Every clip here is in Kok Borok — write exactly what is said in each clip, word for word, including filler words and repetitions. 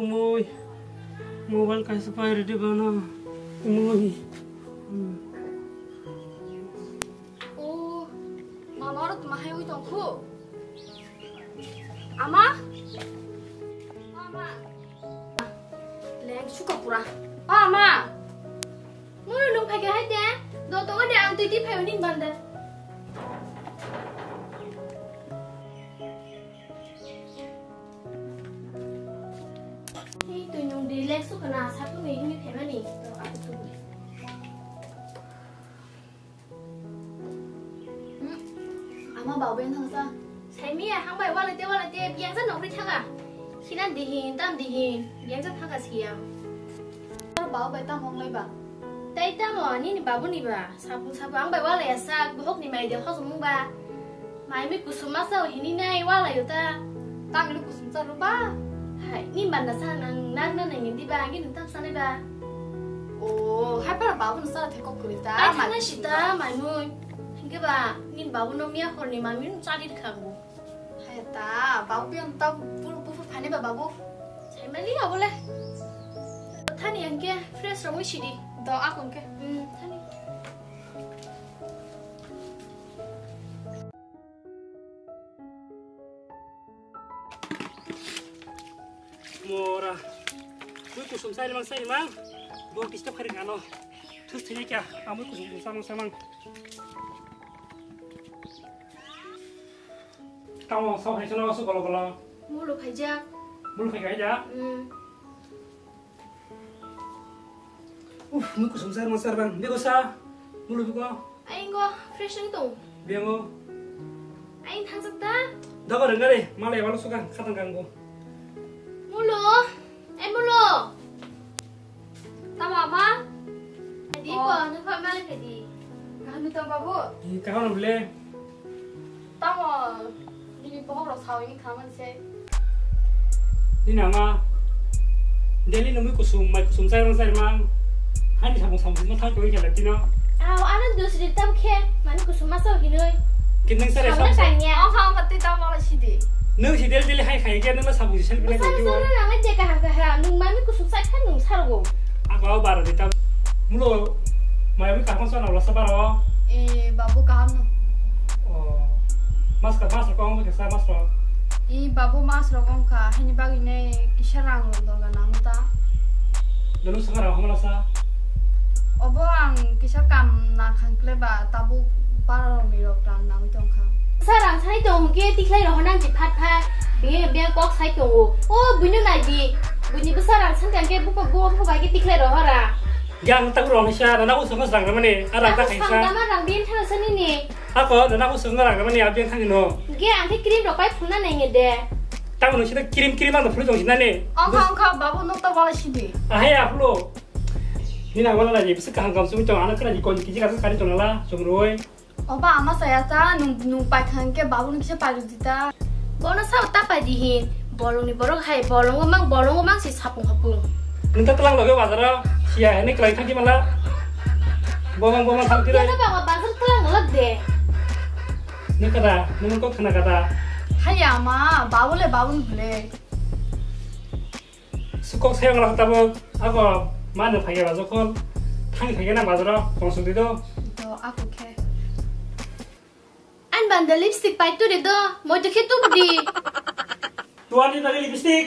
Moi, mobile kaisa pai ridi bana. Moi. Hmm. O, mama oro tuma hai ui tong khu. Ama? Ama. Leng suka pura. O ama. Mui nung phai khe hai de. Do tongo de ang twi twi phai uni bande. Hei, twi nung di lek sukha na, satung ni hini phaimani. To, ako tubu. Hmm, ama bau ben thangsa. Saimiya, hangbai wala te, wala te, biyangsa nokri thanga. Khinan dihin, tam dihin, biyangsa thanga siyam. Ar bau bai tam honglai ba? Tai tamo, nini babu ni ba? Sapung sapung ang bai wala ya sak, bohok ni mai de hosong mung ba. Mai mi kusum masa o hini nai wala yo ta. Tang ni kusum sa ru ba? Hai, ni ban na sa nang nang na nang di ba, ngi nung tam sa nai ba. O, hai para babu no sa the kok kuri ta. Ai, mai thang na kusum sita, ba. Mai mui. Hingke ba, nini babu no miya hor ni mai mi nung chadi khangu. Hai ta, babu pion ta buru buru phani ba babu. Sai mali abo le. Thani ang ke fresh rong sidi. Do akon ke. Hmm, thani. Mora. Mui kusum sai mang sai mang. Bo disturb kari kano. Thus thini kya? Amui kusum samang samang. Tamo, sao hai sono, so golo golo. Mulu phaijak. Mulu phai kai ja? Mm. Uf, mui kusum sar ma sar bang. Bego sa? Mulu bego? Aingo, fresh ang tong. Biango? Ain thangsak ta? Dago rengare, malai walo suka, khatang kanggo. Mulu, ai mulu. Tamo ama? Adi ko, nung kha mali kadi. Kaham ni tong babu? Kaham ni bole. Tamo, nini bohok rok sao ini khamani se. Nini ama, daily nungwi kusum, mai kusum chai rong chai mang. Hani samung samung ma thang tongwi khala tino. Aw, ano dusri tam khe, mani kusum ma sao hinoi. Kinang sare samung sam. Tanya. Ongkha ongkha twi tamo la sidi. Nung si daily daily hai khai khe nung la samung sel bila. Sare sare nang je kaham kaham, nung mani kusum chai kha nung sargo. Ako baro di tam. Mulo, mai wi kaham sa na la sa baro. Eh, babu kaham no. Oh. Mas ka, mas ko ong ke sa mas ro. I babu mas rok ong kha, hini bagwi ne kisa rang rok dorga nango ta. Dulu sa rang hamla sa. Obo ang kisa kam nang khang kle ba tabuk para rok ni rok rang nangwi tong kha. Sa rang sai tong ke tikhlai rok nang ji phat phat. Be, be kok sai tongo. O buino nai di. Buini bwsa rang san kang ke bupa, bupa, bupa bai ke tikhlai rok hora. Ge ang tak rong sa, nana usung rang mani, a rang ta khaisa. Ang sama rang bin thang sa nini. Ako, nana usung rang mani, a bin thang no. Ge ang khe cream rok pai phulna nai nge de. Tamo nung sida cream, cream ang phulu jong sinani. Ongkha, ongkha, babu no ta wala sidi. Ahai aplo. Nina wala lagi, bisa kaham kam sumi tong, anak kena di kon kiji kasa kari tong nala, sumroi. Oba ama saya ta, nung, nung pai thang ke babu nung kisa pai di ta. Bono sao ta pai di hin. Bolong ni borok hai, bolong mang, bolong mang si sapung hapung. Nung ta tlang loge bazar, siya hene kelai thang di mala. Bomang, bomang thang di. Kena ba bazar tlang log de. Nung kada, nung kok khna kada. Hai ama, babu le babu nung le. Sukok sayang rok tabuk ako mano phaiya ba jokhon thang phaiya na bazaro kongsuk di do. Do ako khe. An banda lipstick pai tu de do, moi to khe tu di. Tuan ni tadi lipstick.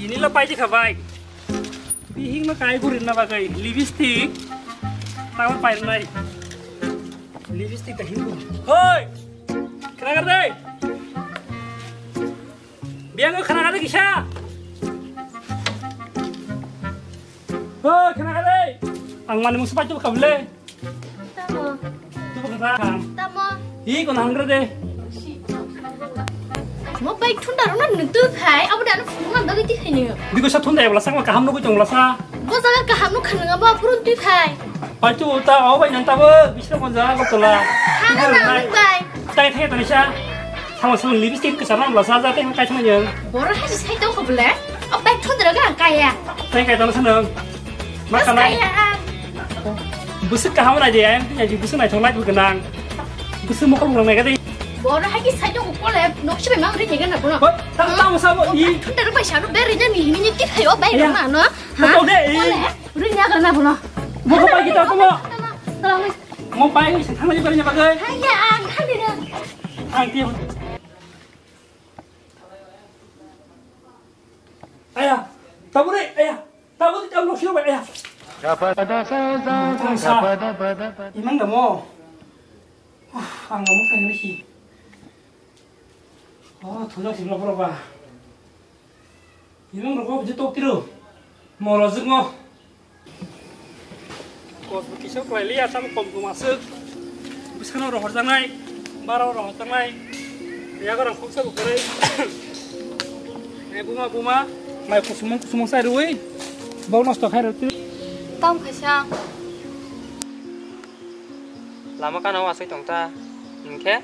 Ini lo pai di khabai. Bihing no kai gurin na bagai lipstick. Tawa pai nai. Lipstick ta hingu. Hoi. Kena kar dai. Biang ko khana kade kisa. Hoi, khana kade. Ang mani musu patu kabule. Tamo. Tu bukan. Tamo. Hi, kau nangre de. Mo bai thunda rona nuntu khai, abu dan phunga dagi ti khai ni. Biko sa thunda ya bela sa kaham no ko jong bela sa. Bo jaga kaham no khanunga bo purun twi phai. Pai tu ta o bai nang ta bo bisna kon jaga ko tola. Hana nang bai. Tai thai tani sa. Sama sama lipstick ke sana bela sa ja tai kai thang yang. Bora haji sai to ko bole. O bai thundra ga kaya. Tai kai tana sana. Ma kanai. Busuk kaham na je ayam tu jadi busuk nai thong lai bu kenang. Busuk mokol mokol nai ga dei. Boro hai ki sai jong kole nok sibai mang ri ni gana bono. Hoi, ta, ta mo sabo, i. Thunda ro bai sabo ber ri ni hini ni ti khai o bai ro na no. Ha? Kau de, i. Kole ri ni gana bono. Mo ko pai kita mo. Tolong. Mo pai ni thang ni ber ni bagai. Hai ya, ang thang ni. Ang ti. Aya, tabure, aya, tabure, tabure, sino ba, aya. Tangsa. Imang da mo. Uf, ang mo kang ni si. Oh, thujak si lo ba. Imang ro ko je tok tiro. Moro jwk mo. Kosbo kisa kwlai liya, tamo kom kom aswk. Bwsano rohorjaknai, baro rohorjaknai. Yago rang khoksa bo kwrwi. Eh, buma, buma. Mai kusumung, kusumung sai rwi. Bau nosto khai rwi. Tam khaisa. Lama kana wasai tongta. Hinkhe?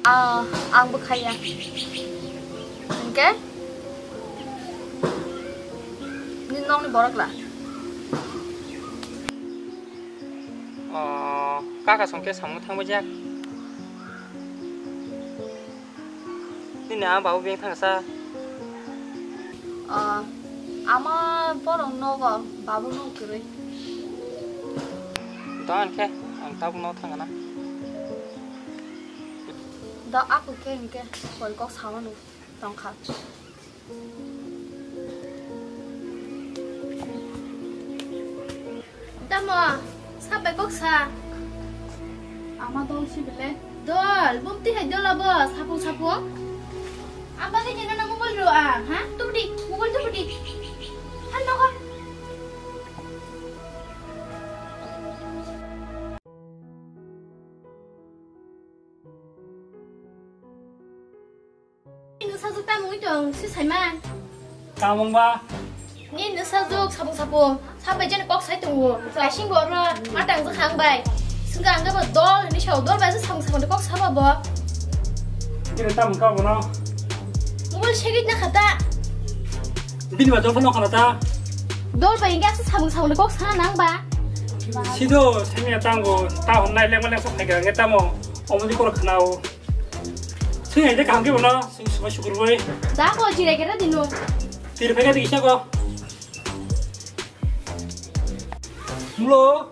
Ah, ang bwkhaya. Hinkhe? Ni nokni borok la? Oh, kaka songke samung thangbaijak. Nini ama babu beng thangsa. Ah, ama borok nogo, babu nuk kwrwi. Don khe, ang tabuk no thangana. Da aku khe hinkhe koi kok samano tongkha. Damo, sabai kok sa. Ama dol si bele. Dol, bumti hai dol abo, sapung sapung. Apa ke jena na mobile ro a, ha? Tubdi, mobile tubdi. Han nogo. Nini sajwk tamungwi tong, si saiman. Tamung ba? Nini sajwk sapung sapung, sabai jani kok sai tongo. Kaising bo oro, matang jwk hang bai. Sungka ang bo dol, ni sao dol bai sapung sapung kok saba bo. Kire tamung ka bono? Mobile segit na khata. Bini ba dol phano khana ta. Dol bai inga sapung sapung kok sana nang ba. Sido, sengya tango, ta honnai lengma lengsa phaigra nge tamo, omoni koro khanao. Sing aide kaham khe bono, sing subai sukurbai. Da ko jirai khe da dino. Tir phai khe dikisa ko. Mulo.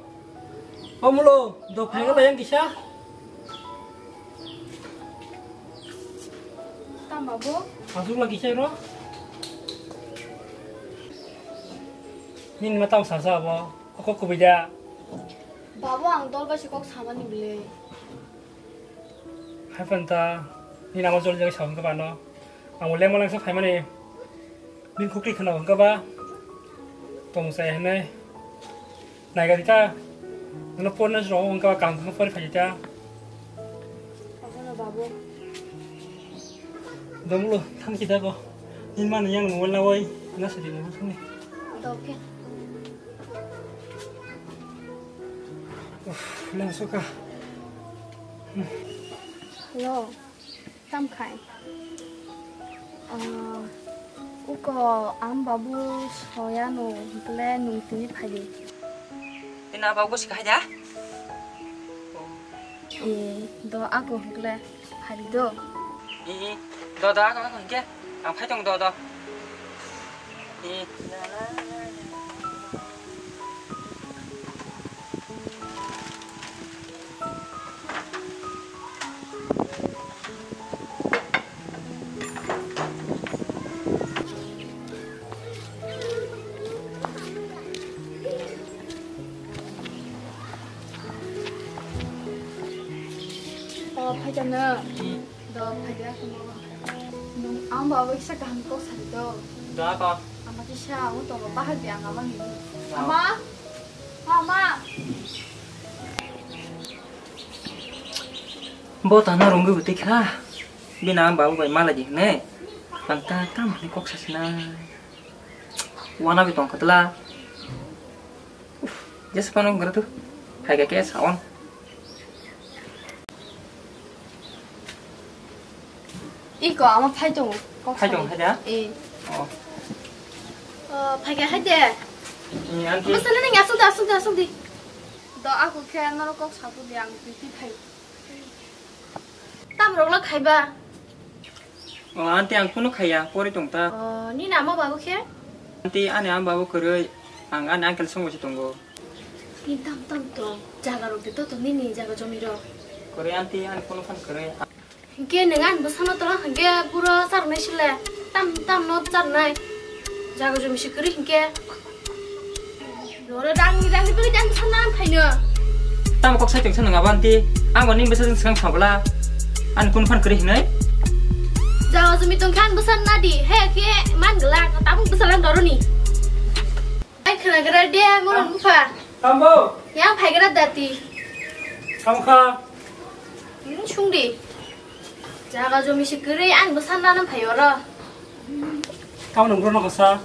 O mulo, do phai khe layang kisa. Tamba bo? Asuk la kisa ro. Nini ma tam sasa bo. Oko kubida. Babu ang dol bai se kok samani bile. Hai phanta, nini amo jol jagwi sabung khe bano. Ang bo lengma lengsa phaimani. Bini khukli khna hwnkha ba. Tong sai hwnwi. Naiga di ta. Ano porna jro hwnkha ba, kaham kaham pori phai ta. Abono babu. Donglo, thang kita ko. Nini mano yang mobile na wai. Na sadi mobile sini. Doke. Uf, lengsuka. Hello, tam khai? Ah, uko ang babu soyano hwnkhe nwng tini phaidi. Tini ang babu sika haida? Eh, do ako hwnkhe phaidi do. Eh, eh, do, do, ako, ako hwnkhe ang phai tong do, do. Eh. Oh, phaikha na. Do, phaikha na. Nwng ang babai kisa kaham kok sadi do. Da ka. Ama kisa ang tongo bahai di ang ama ni. Ama. Ama. Bo tana rungwi bwtwi kha. Bini ang babai malai di hwnwi. Tang ta tam hwnwi kok sasinai. Wana bi tong khatla. Uf, jesa pano gara tu. Hai ka ke saon. Iko ama phai tongo. Kok phai tongo, sai. Hai da? Eh. Oh. Oh, phai ka hai de. Ni anti. Basta nang asuk da, asuk da, asuk di. Do aku khe norok kok saku di ang titi phai. Tam rok lo khaiba. O, aunty, ang kunu khaiya, pori tong ta. O, nini ama babu khe? Aunty, ani ama babu kwrwi, ang ani uncle song bai se tongo. Ni tam tam tong, jaga rok de to tong nini jaga jomi rok. Kwrwi aunty, ani kunu phan kwrwi. Hinkhe nwng ani bwsano tolak hinkhe buro charnai sile, tam tam no charnai. Jaga jomi se kwrwi hinkhe. Noro dangni dangni twi dang sana phaino. Tamo kok sai tongsa nang abanti. Ang bo ning bwsa jeng swkang sabla. An kun phan kwrwi hinai. Jaga jumi tongkha ang bwsa nadi. He khe man glak tabuk bwsa lang doroni. Ai khna gra de mono bupha. Tambo. Yang phai gra dati. Tamkha. Ini sungdi. Jaga jomi se kwrwi ang bwsa nana phai oro. Tamo nang bro no kasa.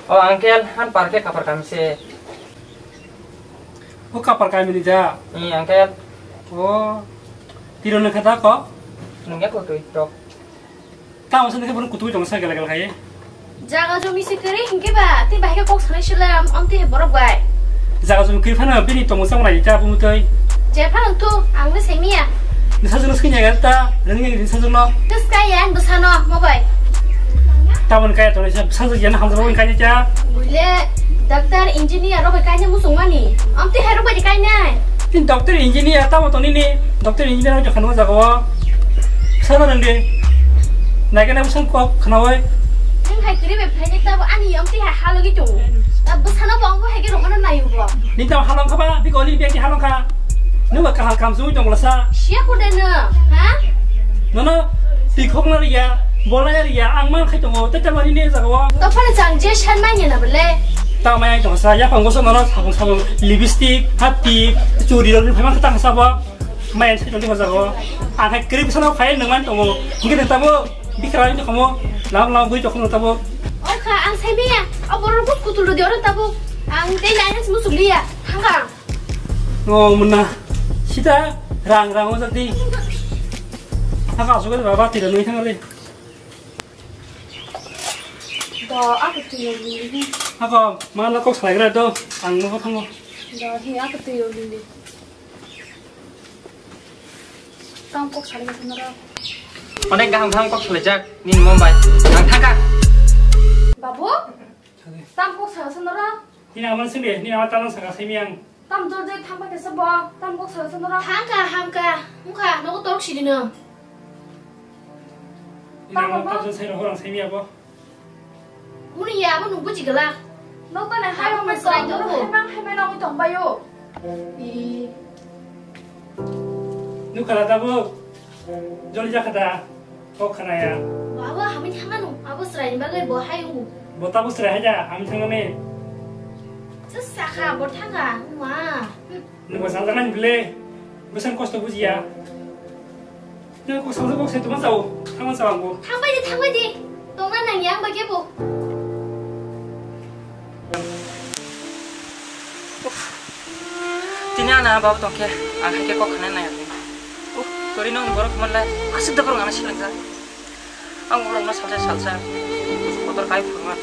O uncle, han parke kapar kami se. O kapar kami ni ja. Ni uncle. O. Tiro na kata ko. Nungya ko tui tok. Tamo sa nake bono kutui tong sa gala gala khai. Jaga jomi se kwrwi hinkhe ba, tei bahai khe kok sanai sila am, am tei borok bai. Jaga jomi kwrwi phano bini tongmung samung nai ta bumutoi. Je phano tu, ang le semiya. Nisa jono sini ya ta, rani ni nisa jono. Tus kaya ang bwsano, mo bai. Tamon kaya tong sa, sa jana hamsa bai kaya ta. Buile, doctor, engineer rok bai kaya musung mani. Am tei hai rok bai kaya nai. Tin doctor, engineer, tamo tong nini, doctor, engineer rok khano jaga o. Sana nang de. Naikhe na bwsang kok khnawi. Nwng hai kwrwi bai phaini tabo ani yong twi hai halogwi tongo. Ta bwsano bo wngbo hai khe rwmano naio bo. Ni tamo halong kha ba, bikoni biyang ti halong kha. Nwng ba kaham kam sungwi tong lasa. Siya ko de no, ha? Nono twi khok na riya, bola ya riya, ang man khai tongo, tei tamo ni ne jaga o. To phano chang je san manya na bole. Ta maya tong sa, ya pang goso nono sabung sabung, lipstick, hati, churi rok ni phai man kha ta sa bo. Mai ang saichwng tongkha jago. Ang hai kwrwi bwsano phai nang man tongo. Hingke nang tabo bikra ni tongmo. Lam lam bui tongkha nang tabo. Okha ang sai maya. O borok bus kutul rodi oro tabo. Ang tei nai nai musuk liya. Thangka. O munna. Sita rang rang o jati. Thangka asuk baba tira nui thangka le. Do aku tuyo lili. Ako mana kok salai gra do. Ang mo thango. Do hi aku tuyo lili. Tam kok salai ka sunara. Onek gaham gaham kok salaijak nini Mumbai. Ang thangka. Babu? Tam kok salai sunara. Nini aman sini, nini aman tanang saka simi ang. Tam dor jai thangba kesa bo, tam kok salai sunara. Thangka, hamka, mukha, nogo torok sidi no. Nini aman tam sai rohor ang simi abo. Muni ya, abo nung buji gala. Nok tane hai rok mai srai do. Hai mang hai mai nangwi tong bayo. I. Nukha da tabuk. Joli jakha da. Kok khana ya. Baba, hami thanga nung. Abo srai ni bagwi bo hai ungu. Bo tabuk srai haja, hami thanga ne. Sasa kha, bo thanga, ma. Nungbo saljaknani bwle bwsani kosto bujiya. Nung kok salsa kok se tuma sao, thangma sao angbo. Thangbai di, thangbai di. Tongna nang yang ba kebo. Tini ana babo tongkhe, ang haikhe kok khana nai. Uf, tori nung borok manle, aswk da borok ana silangjak. Ang borok no salsa salsa, kotor kai phurma.